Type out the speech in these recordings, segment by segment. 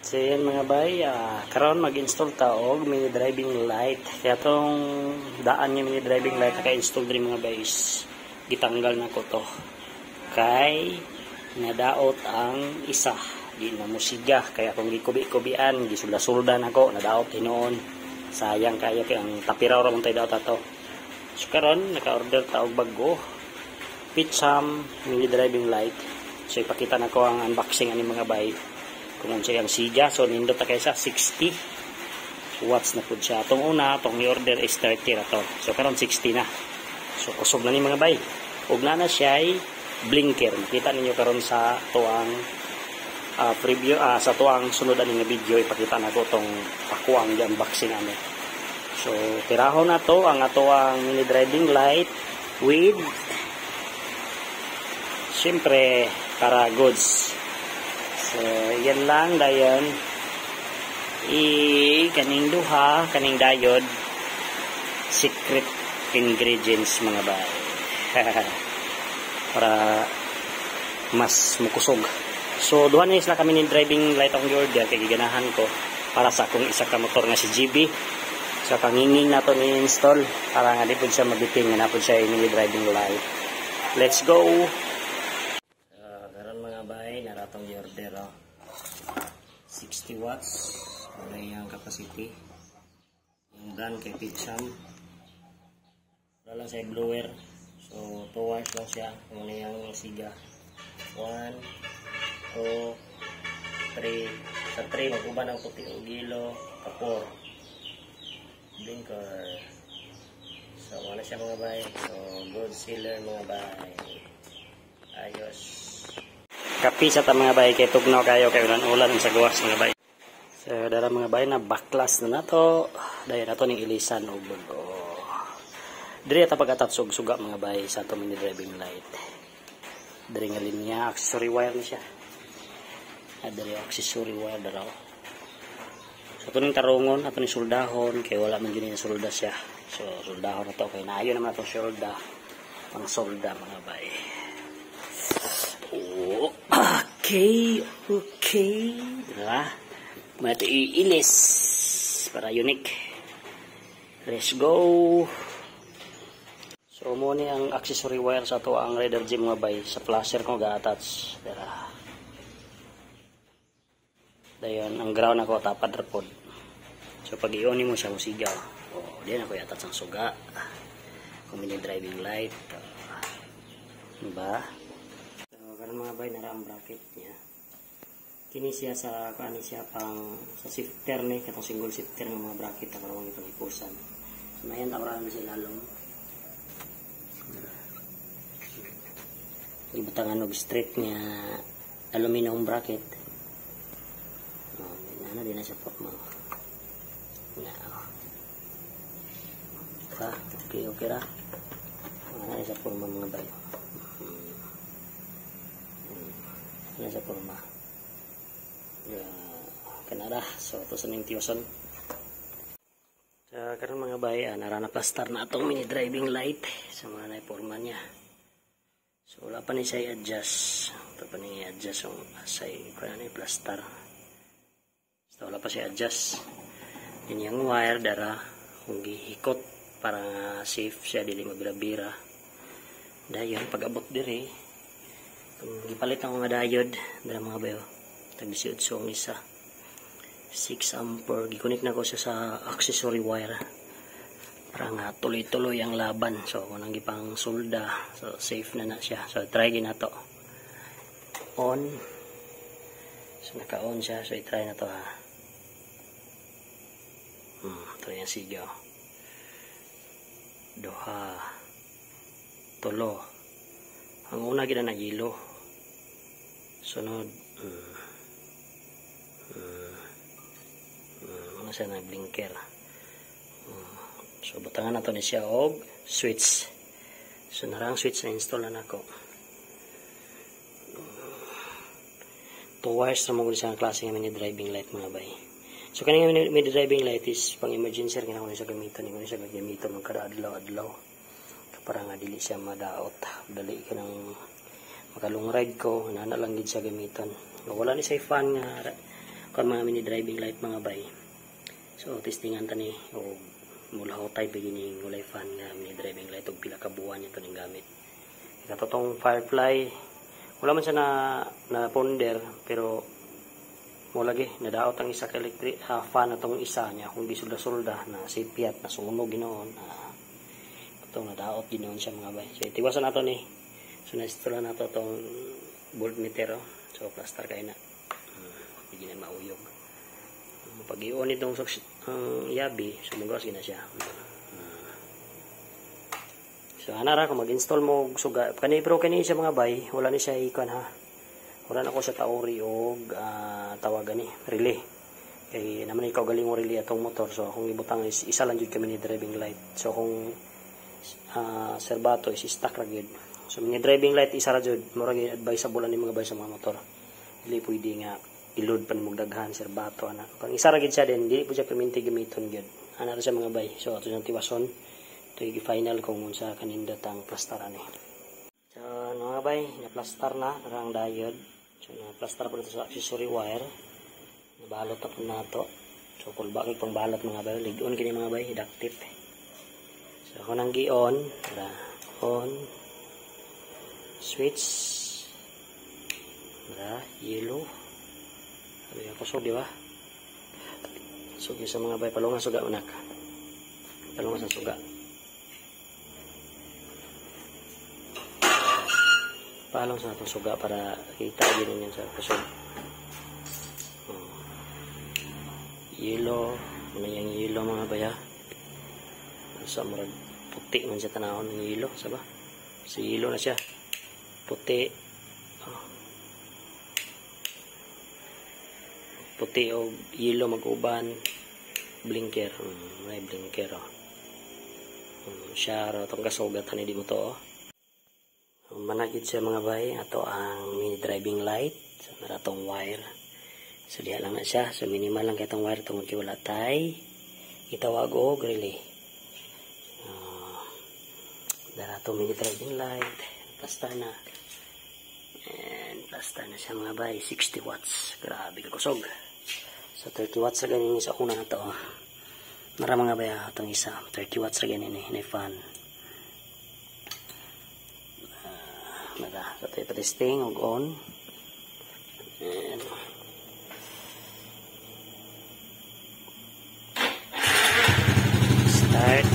So yan, mga bay, karon mag-install ta og mini driving light. Kaya tong daan nga mini driving light naka-install diri, mga bay, is gitanggal na ko to. Kay nadaot ang isa, di na musiga, kaya kung gikubi-kubian, gisulda-sulda nako, nadaot hinuon. Sayang kayo kay ang tapiraw ra man tay daot ato. So karon naka-order ta og bag-o, Picham mini driving light. So ipakita nako ang unboxing ani, mga bay, kung unsa ang siga. So nindot ta kaysa 60 watts na pud siya. Atong una, atong i-order is 30 ra to. So karon 60 na. So kusog na ni, mga bay. Ug na na siya ay blinker. Makita ninyo karon sa tuang preview, sa tuang sunod ani nga video, ipakita nako tong akuang unboxing ani. So tirahon na to ang atoang mini driving light with siyempre para goods. So, yan lang dayon. I kaning duha, kaning diode, secret ingredients, mga bay. Para mas mukusog. So, duha na sila kami ni driving light akong gi-order kay giganahan ko para sa akong isa ka motor nga si GB. So, kanginging nato ni install para nga di pud siya mabitin nga na pud siya mini driving light. Let's go! Karon, mga bay, naratong gi-order, oh. 60 watts wala yung capacity. Yung brand kay Picham. Wala lang siya blower. So 2 wires lang siya. Kung ano yung siga, 1, 2, 3. Sa 3 mag-uban ang puti o gilo ka 4 blinker. So wala siya, mga bay. So good sealer, mga bay, ayos. Kapi sa ta, mga bay, kay tugnaw kayo, kay ulan-ulan sa gawas, mga bay. So dara, mga bay, na baklas na nato. Dayon nato ning ilisan og bag-o. Diri ta pag-attach og suga, mga bay, sa ato mini driving light. Diri nga linya, accessory wire ni siya. Diri accessory wire dara. So ato ning tarungon, ato ning suldahon kay wala man gyud ni sulda siya. So suldahon na to kay naayo naman atong sulda. Pang solda, mga bay. Oh, okay. Diba? Muna ito iilis para unique. Let's go. So, mo ni ang accessory wire sa ato ang Raider G, mga bay. Sa flasher ko ga-attach. Dara. Dayon, ang ground ako tapad ra pod. So, pag i-on mo siya, musigaw. Oh, diyan ako i-attach ang suga. Kung mini driving light. Diba? So, karon, mga bay, nara ang bracket niya. Kini siya sa kuan siya pang sa shifter ni, katong single shifter ng mga bracket ang karon itong ipusan. So, mayan tawran sa ilalom. Ibutangan og straight nga aluminum bracket. Oh, na din na siya porma. Na. Oh. Ka, okay ra. Ano na siya porma, mga bayo. Ano siya porma. Kanara. So, ito sa ning tiyoson. So, karon, mga bay, nara na plastar na atong mini driving light sa mga na porma niya. So, wala pa ni siya i-adjust. Ito pa ni i-adjust yung asay ko na ni plastar. So, wala pa siya adjust. Yun yung wire, dara, kung gihikot para nga safe siya, dili mabira-bira. Dayon, pag abot diri, kung gipalit ako nga diode, dara, mga bayo, tag 18 ang isa. 6 ampere, gikonek na ko siya sa accessory wire para nga tuloy-tuloy ang laban. So, kung nang gipang sulda, so safe na na siya. So, try gina to. On. So, naka-on siya. So, i-try na to ha. Ito yung sigaw. Duha. Tulo. Ang una gina na yelo. Sunod. Ano siya na blinker. So, butangan na to ni siya og switch. So, narang switch na install na nako. Two wires na mo siya ang klase nga mini driving light, mga bay. So, kaning mini, mini driving light is pang emergency ra ko siya gamiton. Ni ko siya gamiton mag kada adlaw-adlaw. Para nga dili siya madaot. Dali ka ng makalong ride ko, nana lang gid siya gamiton. Wala ni siya fan nga Kan mga mini driving light mga bay. So testingan ta ni og mulahotay beginning walay fan nga mini driving light og pila ka buwan ito ning gamit. Katong Firefly wala man siya na ponder, pero mo lagi nadaot ang isa ka electric fan atong isa niya kung gisulda-sulda na sipiat na sunog ginoon. Itong nadaot ginoon siya mga bay. So tiwasan nato ni. So na-install nato tong voltmeter. So plaster kay na. Hindi na mauyog. Pag i-on itong yabi, sumugaw na siya. So anara kung mag-install mo og suga kani, pero kani siya mga bay, wala ni siya ikan ha. Wala na ko sa taori og tawagan ni relay. Kay naman ikaw galing mo relay atong motor, so akong ibutang is isa lang jud kami ni driving light. So kung serbato is stuck ra gyud. So mini driving light isa ra jud, mura gyud advisable ani mga bay sa mga motor. Dili pwede nga i-load pa nimo daghan serbato ana. Kung isa ra gyud siya din, dili pud siya perminti gamiton gyud. Ana ra siya mga bay. So ato siyang tiwason. Ito yung final kung unsa kanindot ang plastar ani. So mga bay, na-plastar na ang diode. So na-plastar po nito sa accessory wire. Nabalot na po nato. So kulba kay pang balot mga bay, lig-on kini mga bay, duct tape. So ako nang gi-on, on switch. Ra yellow. Sabi ako so, di ba? So sa mga bay, palungan suga unak. Palungan sa suga. Palong sa atong suga para kita ginin yan sa kusog. Yellow, ano yung yellow mga baya? Sa murag puti man siya tanahon ng yellow, sa ba? Si yellow na siya. Puti. Oh. Puti o yellow mag-uban. Blinker. May blinker oh. Siya ra itong kasugatan hindi mo to oh. Managid siya mga bay, ato ang mini driving light. So naratong wire. So diha lang na siya. So minimal lang kay itong wire tungod kay wala tay itawag og relay. Dara atong mini driving light. Plaster na. And plaster na siya mga bay, 60 watts. Grabe ka kusog. So 30 watts ra ganin sa una na to. Nara mga bay atong isa, 30 watts ra ganin ni fan. Nara, so ito testing og on. And start.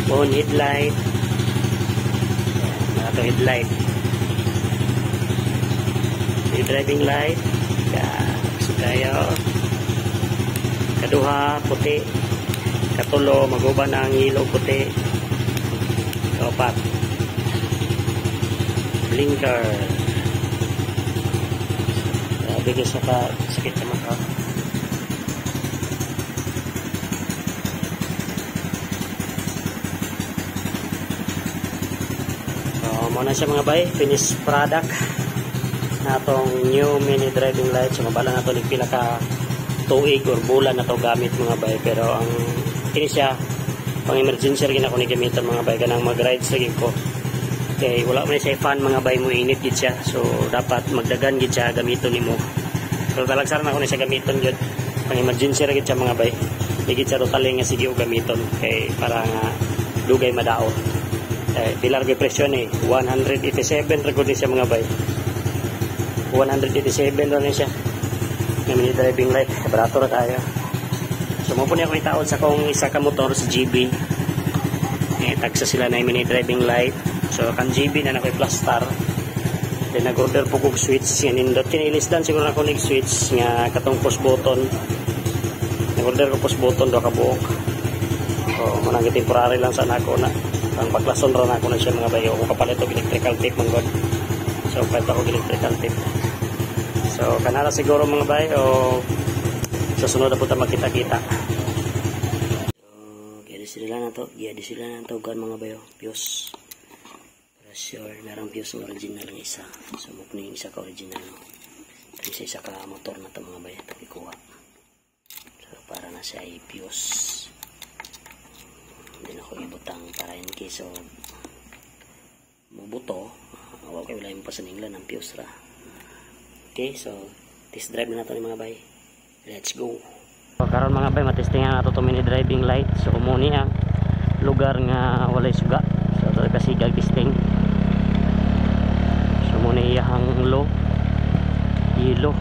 On headlight. Ayan, ito headlight. May driving light. So tayo. Kaduha, puti. Katulo, maguba na ang yellow puti. Kaopat. Blinker. Grabe guys, sakit sa mata. So, muna siya mga bay, finished product na atong new mini driving light. So, mabala na ito ni pila ka tuig or bulan na to gamit mga bay. Pero ang kini siya, pang emergency rin ako ni gamitan mga bay, kanang mag-ride sa ko. Okay, wala man siya fan mga bay, mo init gid siya. So dapat magdagan gid siya gamiton nimo. Pero talagsaran ako ni siya gamiton gyud. Pang emergency ra gid siya mga bay. Di gid siya totally nga sige og gamiton kay para nga dugay madaot. Eh pilar gyud presyo ni 187 ra gud ni siya mga bay. 187 ra ni siya. Nga mini driving light, barato ra tayo. So mo po niya ako itaod sa akong isa ka motor sa GB. Eh tagsa sila na mini driving light. So kan GB na nakoy plastar. Then nag-order po kog switch nga nindot kinilisdan siguro nako nig switch nga katong push button. Nag-order ko push button do ka buok. So mo nang temporary lang sa nako na. Ang paglason ra nako na siya mga bayo ko kapalit og electrical tape man god. So palit ako electrical tape. So kanara siguro mga bay o sa sunod na po ta magkita-kita. So giadi sila na to, giadi sila na to gan mga bayo, fuse. Sure, narang fuse ng original ng isa. So, mukha yung isa ka original. Ito isa ka motor na ito mga bayan. Ito ikuha. So, para na siya i-fuse. Hindi na ko ibutang para in case of mubuto. Huwag kayo wala yung pasaninglan ng fuse ra. Okay, so Test drive na nato ni, mga bay. Let's go. So, karon, mga bay, matestingan nato to mini driving light. So mo ni ang lugar nga walay suga. So ato kasi kag testing. So mo ni iyahang low, yellow.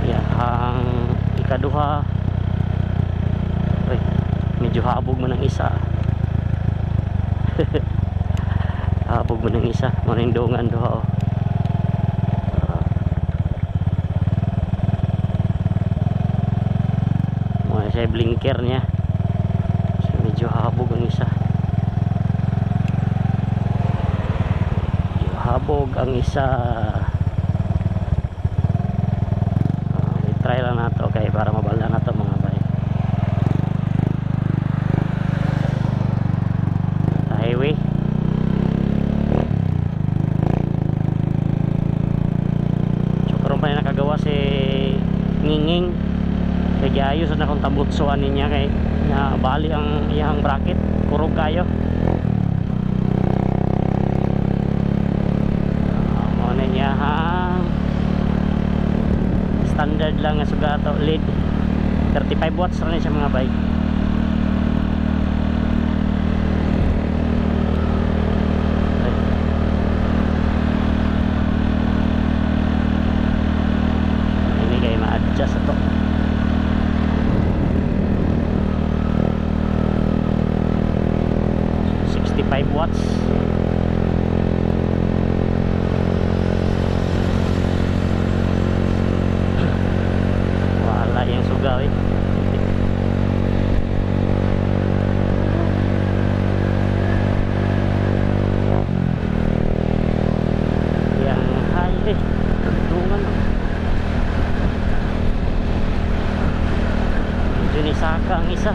Iyahang ikaduha. Uy, medyo habog man ang isa. Habog man ang isa. Mo ning dungan duha, oh. Mo siya blinker niya. So medyo habog ang isa. Medyo habog ang isa. I-try lang nato kay para mabala na to, mga bay. Sa highway. So karon pa ni nakagawa si Nginging. Kay giayos na akong tabutsoan niya kay na bali ang iyang bracket, kurog kayo. Mao na niya ha. Standard lang nga suga ato lead. 35 watts ra ni siya, mga bay. Ay. Ini kay ma-adjust ato. 65 watts. Wala yung suga, eh. Yang high, eh. Dungan, oh. Medyo ni saka ang isa.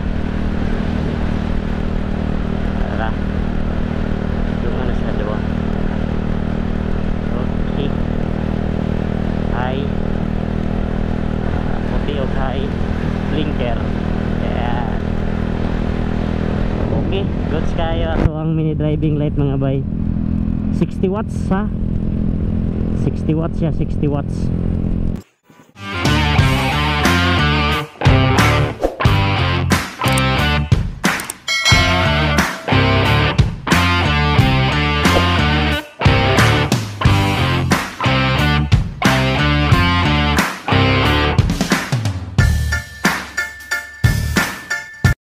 Tara. Dungan na sila dua. Okay. High. Puti og high blinker. Ayan. Okay, goods kayo. So ang mini driving light, mga bay. 60 watts ha. 60 watts siya, 60 watts.